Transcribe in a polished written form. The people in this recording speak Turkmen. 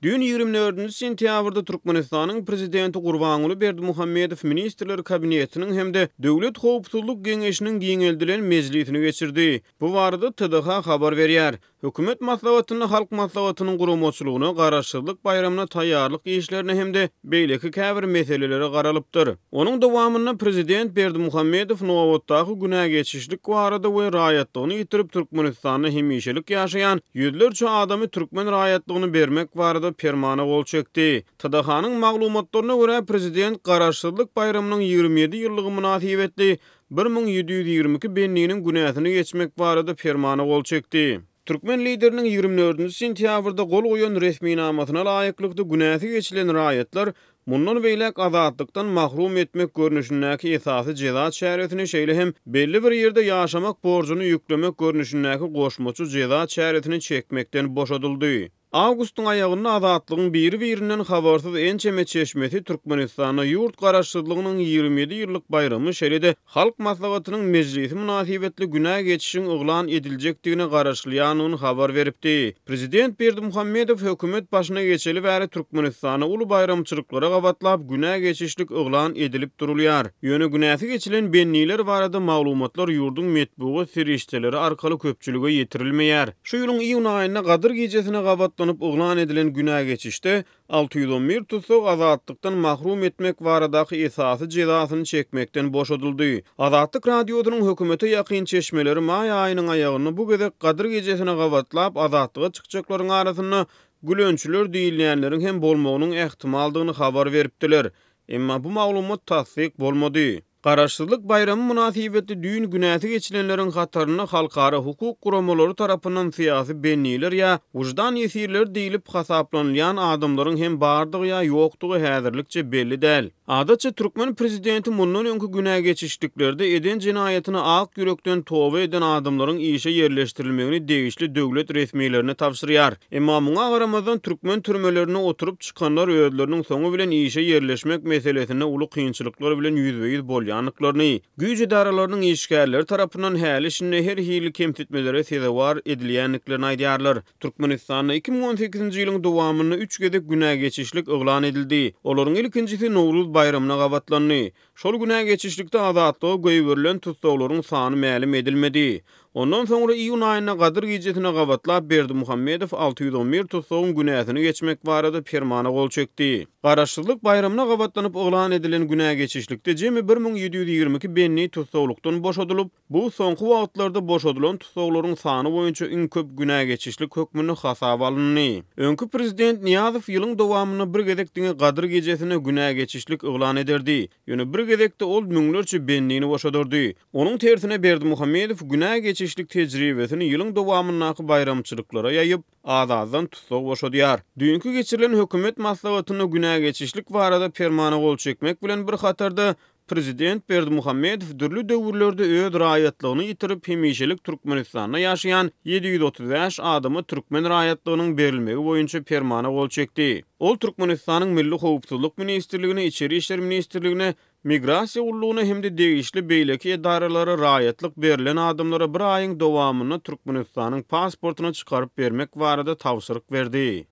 Düýn 24-nji sentýabrda Türkmenistanyň Prezidenti Gurbanguly Berdimuhamedow Ministrler Kabinetiniň hem-de Döwlet howpsuzlyk geňeşiniň giňeldilen mejlisini geçirdi. Bu barada TDH habar berýär. Hökümet maslahatynda Halk Maslahatynyň guramaçylygyna, Garaşsyzlyk baýramyna taýýarlyk işlerine hem-de beýleki käbir meselelere garalypdyr. Onuň dowamynda prezident Berdimuhamedow nobatdaky günä geçişlik barada we raýatlygyny ýitirip Türkmenistanda hemişelik ýaşaýan ýüzlerçe adamy türkmen raýatlygyny bermek barada permana gol çekdi. TDH-nyň maglumatlaryna görä, prezident Garaşsyzlyk baýramynyň 27 ýyllygy mynasybetli 1722 bendiniň günäsini geçmek barada permana gol çekdi. Türkmen Lideriniň 24-nji sentýabrda gol goýan resminamasyna laýyklykda günäsi geçilen raýatlar mundan beýläk azatlykdan mahrum etmek görnüşindäki esasy jeza çäresini, şeýle hem belli bir ýerde ýaşamak borjuny ýüklemek görnüşindäki goşmaça jeza çäresini çekmekden boşadyldy. Awgustyň aýagynda Azatlygyň biri-birinden habarsyz ençeme çeşmesi Türkmenistanda ýurt garaşsyzlygynyň 27 ýyllyk baýramy, şeýle-de Halk Maslahatynyň mejlisi mynasybetli günä geçişiň yglan ediljekdigine garaşylýandygyny habar beripdi. Prezident Berdimuhamedow hökümet başyna geçeli bäri Türkmenistanda uly baýramçylyklara gabatlap günä geçişlik yglan edilip durulýar. Ýöne günäsi geçilen bendiler barada maglumatlar ýurduň metbugat serişdeleri arkaly köpçülige ýetirilmeýär. Şu ýylyň iýun aýynda Gadyr gijesine gabatlanyp yglan edilen günä geçişde 611 tussag azatlykdan mahrum etmek baradaky esasy jezasyny çekmekden boşadyldy. Azatlyk Radiosynyň hökümete ýakyn çeşmeleri maý aýynyň aýagynda bu gezek Gadyr gijesine gabatlap azatlyga çykjaklaryň arasynda gülençiler diýilýänleriň hem bolmagynyň ähtimaldygyny habar beripdiler. Emma bu maglumat tassyk bolmady. Garaşsyzlyk baýramy mynasybetli düýn günäsi geçilenleriň hatarynda halkara hukuk guramalary tarapyndan syýasy bendiler ýa wyždan ýesirleri diýlip hasaplanylýan adamlaryň hem bardygy ýa ýokdugy häzirlikçe belli däl. Adatça türkmen prezidenti mundan öňki günä geçişliklerde eden jenaýatyna ak ýürekden toba eden adamlaryň işe ýerleşdirilmegini degişli döwlet resmilerine tabşyrýar. Emma muňa garamazdan türkmen türmelerinde oturyp çykanlar özleriniň soňy bilen işe ýerleşmek meselesinde uly kynçylyklar bilen ýüzbe-ýüz bolýandyklaryny, güýç edaralarynyň işgärleri tarapyndan häli-şindi her hili kemsitmelere sezewar edilýändiklerini aýdýarlar. Türkmenistanda 2018-nji ýylyň dowamynda üç gezek günä geçişlik yglan edildi. Olaryň ilkinjisi Nowruz baýramyna gabatlandy. Şol günä geçişlikde azatlyga goýberilen tussaglaryň sany mälim edilmedi. Ondan soňra iýun aýynda Gadyr gijesine gabatlap Berdimuhamedow 611 tussagyň günäsini geçmek barada permana gol çekdi. Garaşsyzlyk baýramyna gabatlanyp yglan edilen günä geçişlikde jemi 1722 bendi tussaglykdan boşadylyp, Bu soňky wagtlarda boşadylan tussaglaryň sany boýunça iň köp günä geçişlik hökmünde hasaba alyndy. Öňki prezident Nyýazow ýylyň dowamynda bir gezek diňe Gadyr gijesine günä geçişlik yglan ederdi. Ýöne bir gezekde ol müňlerçe bendini boşadardy. Onuň tersine Berdimuhamedow günä geçişlik tejribesini ýylyň dowamyndaky baýramçylyklara ýaýyp, az-azdan tussag boşadýar. Düýnki geçirilen hökümet maslahatynda günä geçişlik barada permana gol çekmek bilen bir hatarda Prezident Berdimuhamedow dürli döwürlerde öz raýatlygyny ýitirip, hemişelik Türkmenistanda ýaşaýan 735 adama türkmen raýatlygynyň berilmegi boýunça permana gol çekdi. Ol Türkmenistanyň Milli howpsuzlyk ministrligine, Içeri işler ministrligine, Migrasiýa gullugyna hem-de degişli beýleki edaralara raýatlyk berlen adamlara bir aýyň dowamynda Türkmenistanyň pasportyny çykaryp bermek barada tabşyryk berdi.